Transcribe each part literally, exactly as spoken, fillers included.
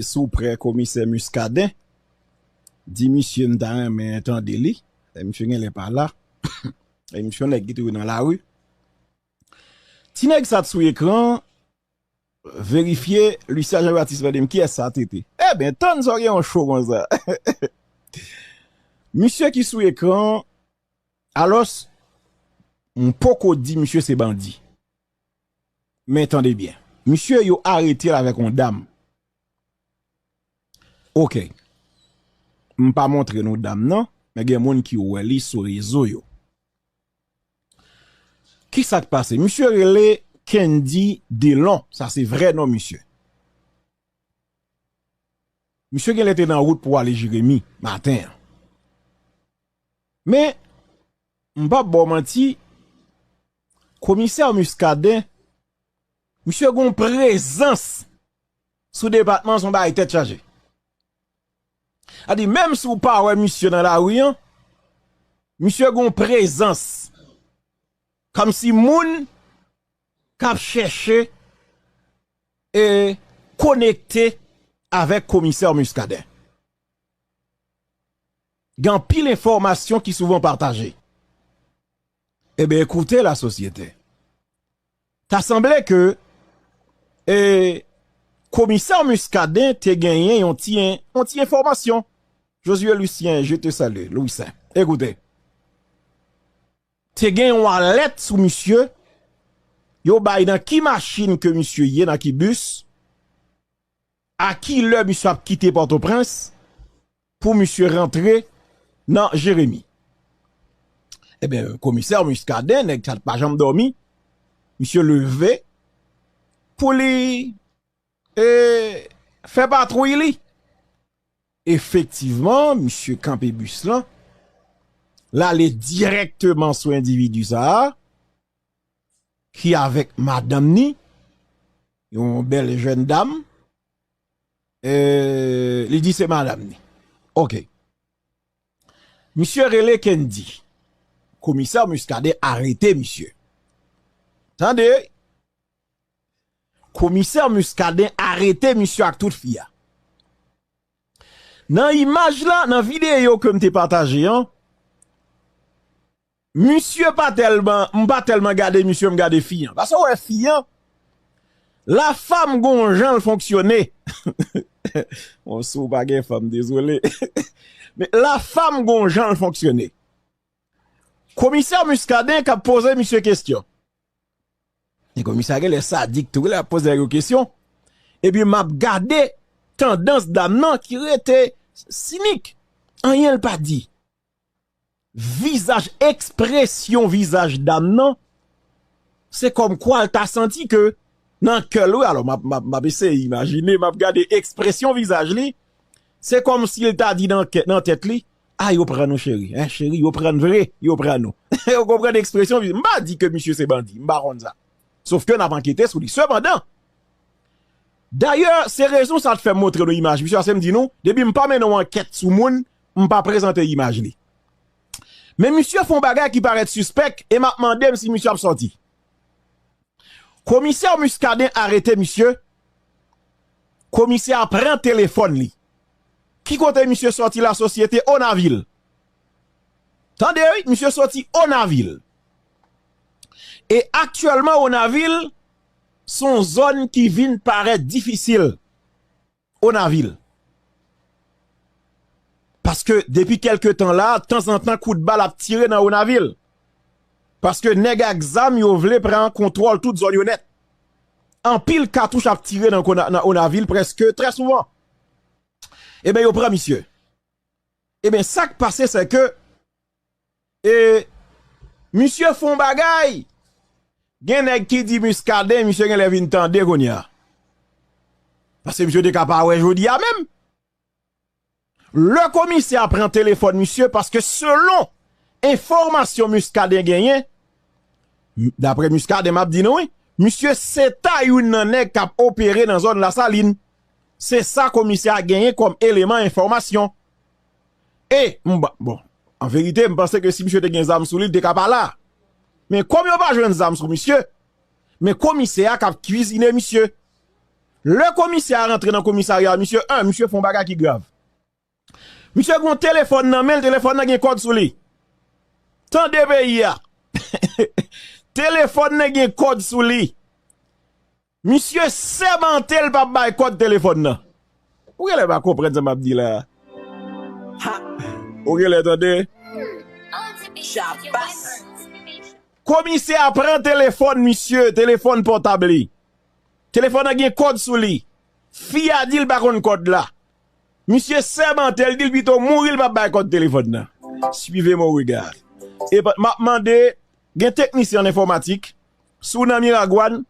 sou prè komisè Muscadin. Di misye m ta renmen tande li. E misye genlè pa la. E misye yon nèg ki toujou nan lari. Ti nèg sa t sou ekran, verifye, Lucien Jean Baptiste mande m kiyès sa te te. Ebyen, tann sa w gen yon cho konsa. Misye ki sou ekran, alòs, m poko di misye se bandi. Men tande byen. Misye yo arete l avèk yon dam. Oke. M pa montre nou dam nan, men gen moun ki wè li sou rezo yo. Ki sa k pase? Misye rele Kendy Delon. Sa se vrè non misye. Misye genlè te nan wout pou ale Jeremi maten an. Men, m p ap ba w manti, komisè Muscadin, misye gon prezans sou depatman, se yon bagay tèt chaje. A di, menm si w pa wè misye nan lari an, misye gon prezans. Kòmsi moun k ap chèche e konekte avèk komisè Muscadin. Gen anpil enfòmasyon ki souvan pataje. Ebyen, ekoute, lasosyete. Ta sanble ke, e, komisè Muscadin te genyen yon ti, yon ti enfòmasyon. Josué Lucien, je te salue, Louis Saint. Ekoute. Te gen yon alèt sou misye. Yo bay nan ki machin ke misye ye, nan ki bis. A ki lè misye ap kite Pòtoprens pou misye rantre nan Jeremi. Ebyen, komisè Muscadin, nèg sa t pa janm dòmi, misye leve pou li, e, fè patwouy li. Efektivman, misye kanpe bis lan, l ale dirèkteman sou endividi sa a, ki avèk madanm ni, yon bèl jèn dam, e, li di se madanm ni. Oke. Misye rele Kendy. Komisè Muscadin arete misye. Tande, komisè Muscadin arete misye ak tout fi a. Nan imaj la, nan videyo ke m te pataje an, misye pa tèlman, m pa tèlman gade misye, m gade fi an. Paske w wè fi an, la femme gon jan l fonksyone. Bon, si w pa gen fanm, dezole. Men la femme gon jan l fonksyone. Komisè Muscadin k ap poze misye kesyon. E komisè a genlè sadik tou, lè ap poze nèg yo kesyon. Epi m ap gade tandans dam nan ki rete sinik. Anyen l pa di. Vizaj, ekspresyon vizaj dam nan, se kòmkwa l ta santi ke nan kè l, wi, alò, m ap, m ap, m ap eseye imajine, m ap gade ekspresyon vizaj li, se kòmsi l ta di nan kè, nan tèt li, a, yo pran nou, cheri, en, cheri, yo pran n vre, yo pran nou. Ou konprann ekspresyon vizaj? M pa di ke misye se bandi, m pa konn sa. Sòf ke n ap ankete sou li. Sepandan, dayè, se rezon sa t fè m montre nou imaj misye, paske m di nou, depi m pa mennen yon ankèt sou moun, m pa prezante imaj li. Men misye fè yon bagay ki parèt sispèk e m ap mande m si misye ap sòti. Komisè Muscadin arete misye. Komisè a pran telefòn li. Ki kote misye sòti, lasosyete? Onavil. Tande, wi, misye sòti Onavil. E aktyèlman, Onavil, se yon zòn ki vin parèt difisil. Onavil. Paske depi kèlke tan la, tanzantan kout bal ap tire nan Onavil. Paske nèg ak zam yo vle pran kontwòl tout zòn yo nèt. Anpil katouch ap tire nan, nan Onavil prèske trè souvan. Ebyen, yo pran misye. Ebyen, sa k pase, se ke, e, misye fè yon bagay. Gen nèg ki di Muscadin, misye genlè vin tande kounye a. Paske misye te ka pa wè jodi a menm. Lè komisè a pran telefòn misye, paske selon enfòmasyon Muscadin genyen, m-, daprè Muscadin, m ap di nou, wi, misye se ta youn nan nèg k ap opere nan zòn Lasalin. Se sa komisè a genyen kòm eleman enfòmasyon. E, m ba-, bon, an verite, m panse ke si misye te gen zam sou li, li te ka pa la. Men kòm yo pa jwenn zam sou misye, men komisè a k ap kwizine misye. Lè komisè a rantre nan komisarya a, misye, en, misye fè yon bagay ki grav. Misye gen yon telefòn nan men l, telefòn nan gen kòd sou li. Tande peyi a. Telefòn nan gen kòd sou li. Misye sèmante l p ap bay kòd telefòn nan. Ou genlè pa konprann sa m ap di la. Ou genlè tande. Komisè a pran telefòn misye, telefòn pòtab li. Telefòn nan gen kòd sou li. Fi a di l pa konn kòd la. Misye sèmante l, di l pito mouri l p ap bay kòd telefòn nan. Suivez mon regard. E pa- m ap mande, gen teknisyen an enfòmatik, si w nan Miragwàn,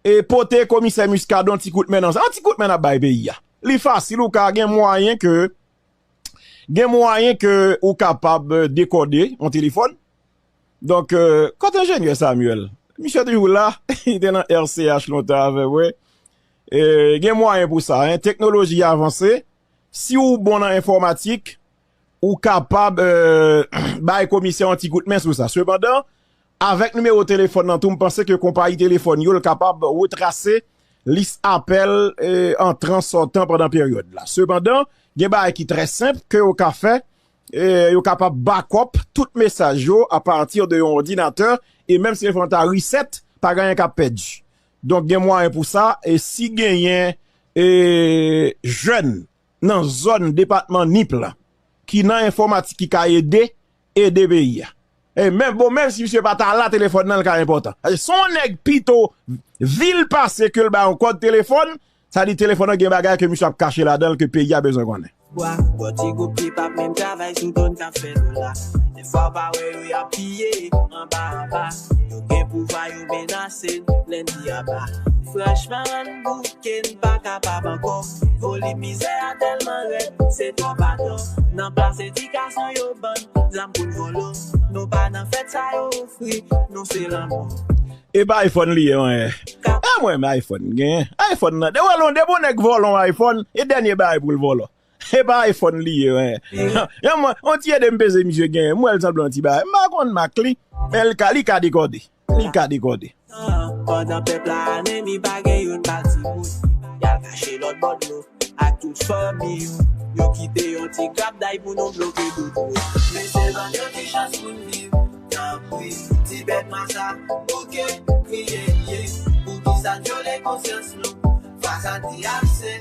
e pote komisè Muscadin yon ti kout men nan sa. Yon ti kout men n ap bay peyi a. Li fasil, ou ka gen mwayen ke gen mwayen ke ou kapab dekòde yon telefòn. Donk, euh, kote enjenyè Samuel? Misye toujou la, li te nan R C H lontan avè mwen. E, gen mwayen pou sa, en, teknoloji avanse. Si ou bon nan enfòmatik, ou kapab, euh, bay komisè yon ti kout men sou sa. Sepandan, avèk nimewo telefòn nan tou, m panse ke konpayi telefòn yo, l kapab retrase lis apèl, eh, antran, sòtan pandan peryòd la. Sepandan, gen bagay ki trè senp ke yo ka fè, eh, yo kapab backup tout mesaj yo apati de yon òdinatè, e menm si telefòn ta reset, pa gen anyen k ap pèdi. Donk, gen mwayen pou sa, e si genyen, eh, jèn nan zòn depatman Nip la, ki nan enfòmatik ki ka ede, ede peyi a. E menm, bon, menm si misye pa ta la, telefòn nan l ka enpòtan. Se yon nèg pito vil pase ke l ba yon kòd telefòn, sa di telefòn nan gen bagay ke misye ap kache ladan l ke peyi a bezwen konnen. Bwa, bò ti gwoup ki p ap menm travay sou dwòn k ap fè dola. Defwa w pa wè yo y ap piye anba anba. Yo gen pouvwa, yo menase n, lè n di aba. Franchman, ann bouke, n pa kapab ankò. Volim mizè a tèlman rèd, se twòp atò. Nan plas edikasyon yo ban n zam pou n vòlò. Nou pa nan fèt sa yo ofri nou, se lanmò. E pa iPhone li ye, wen. E mwen, men iPhone gen. iPhone nan. De wè lon, de bon nèg vòlò yon iPhone, e dènye bagay pou l vòlò. E pa iPhone li ye, wen. Yon mwen, yon ti ede m peze misye gen. M wè l sanble yon ti bagay. M pa konn mak li, men l ka, li ka dekòde. Li ka dekòde. Pandan pèp la anemi, pa gen youn pa timoun. Y al kache lòt bò dlo ak tout fanmi yo. Yo kite yon ti grap day pou nou bloke tout wout. Mesye, ban n yon ti chans pou n viv. Tanpri, ti bèt masa, bouke, kriye, ye. Poukisa n vyole konsyans nou? Fas a di ase,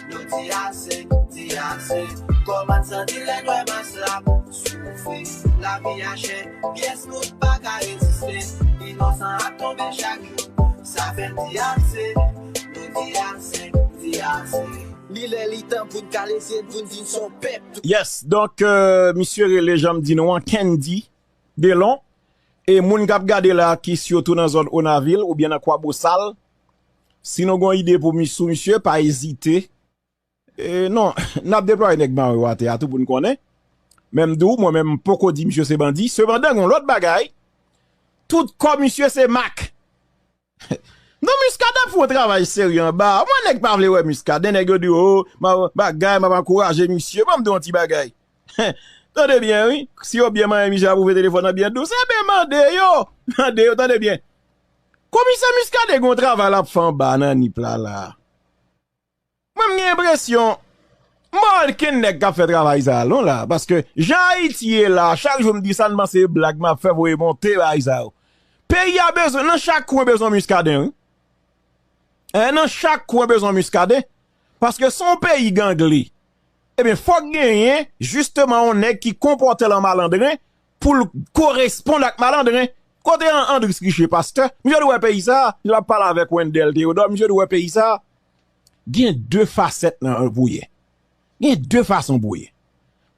nou di ase, di ase. Kòman n santi lè n wè mas la soufri? Lavi a chè, pyès moun pa ka reziste. Inosan ap tonbe chak jou, sa fè n di ase, nou di ase, di ase. Li lè li tan pou n kale zye n, pou n di n se yon pèp. Yes, donk, euh, misye rele, jan m di nou an, Kendy Delon. E moun k ap gade la, ki sitou nan zòn Onavil oubyen nan Kwabosal, si nou gen yon ide pou mi-, sou misye, pa ezite. E non, n ap deplwaye nèg mare w atè a tou pou n konnen. Men m di w, mwen menm, m poko di misye se bandi. Sepandan, gen yon lòt bagay. Tout kò misye se mak. Non, Muscadin ap fè yon travay serye anba. Mwen, nèg pa vle wè Muscadin, nèg yo di, "Oh, m a, bagay, m ap ankouraje misye." Ban m di w yon ti bagay. Tande byen, wi. Si yo byen manyen misye ap ouvri telefòn nan byen dous, ebyen, mande yo. Mande yo, tande byen. Komisè Muscadin gen yon travay l ap fè anba nan Nip la, la. Mwen, m gen enpresyon, m pa wè okenn nèg k ap fè travay sa a, non, la. Paske, jan Ayiti ye la, chak jou m di sa, n panse se blag m ap fè, voye monte bagay sa yo. Peyi a bezwen, nan chak kwen bezwen Muscadin, wi. En, nan chak kwen bezwen Muscadin. Paske se yon peyi gangle. Ebyen, fòk genyen, jisteman, yon nèg ki konpòte l an malandren pou l koresponn ak malandren. Kote An-, Andris Riché, pastè? Misye dwe wè peyi sa a. L ap pale avèk Wendell Théodore, misye dwe wè peyi sa a. Gen de fasèt nan, pou ye. Gen de fason pou ye.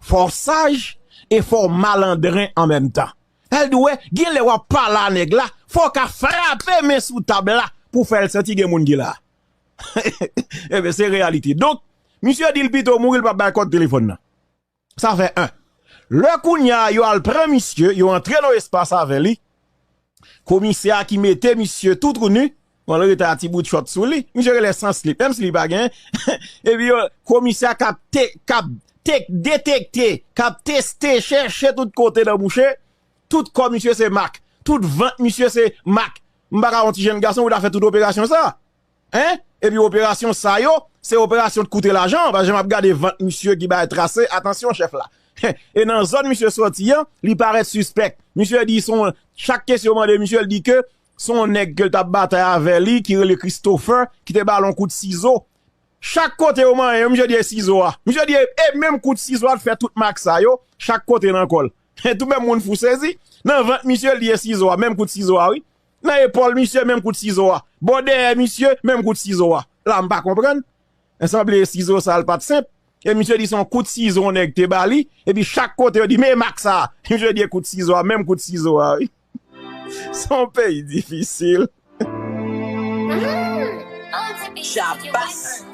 Fò w saj e fò w malandren an menm tan. Sa vle di, wè, gen lè w ap pale a nèg la, fò w ka frape men sou tab la pou fè l santi gen moun ki la. Ebyen, se reyalite. Donk, misye di l pito mouri, l p ap bay kòd telefòn nan. Sa fè en. Lè kounye a, yo al pran misye, yo antre nan espas avè li. Komisè a ki mete misye toutouni, bon, l rete a ti bout chòt sou li. Misye genlè san slip, menm si li pa gen. Epi yo, komisè a k ap te-, k ap te-, detekte, k ap teste, chèche tout kote nan bouch li. Tout kò misye se mak. Tout vant misye se mak. M pa ka wè yon ti jenn gason pou ta fè tout operasyon sa. En? Epi operasyon sa yo, se operasyon ki koute lajan, paske jan m ap gade vant misye ki bay trase, atansyon chèf la. E nan zòn misye sòti an, li parèt sispèk. Misye di se yon, chak kesyon yo mande misye, li di ke se yon nèg ke l t ap batay avè li, ki rele Christopher, ki te ba l yon kout sizo. Chak kote yo manyen yo, misye di e sizo a. Misye di e, e menm kout sizo a t fè tout mak sa yo, chak kote nan kò l. Tout menm moun fou sezi. Nan vant misye, li di e sizo a, menm kout sizo a, wi. Nan epòl misye, menm kout sizo a. Bò dèyè misye, menm kout sizo a. La, m pa konprann. Sanble sizo sa l pa t senp. E misye di se yon kout sizo yon nèg te ba li. Epi chak kote yo di, men mak sa. Misye di e kout sizo a, menm kout sizo a, wi. Se yon peyi difisil. Shabas.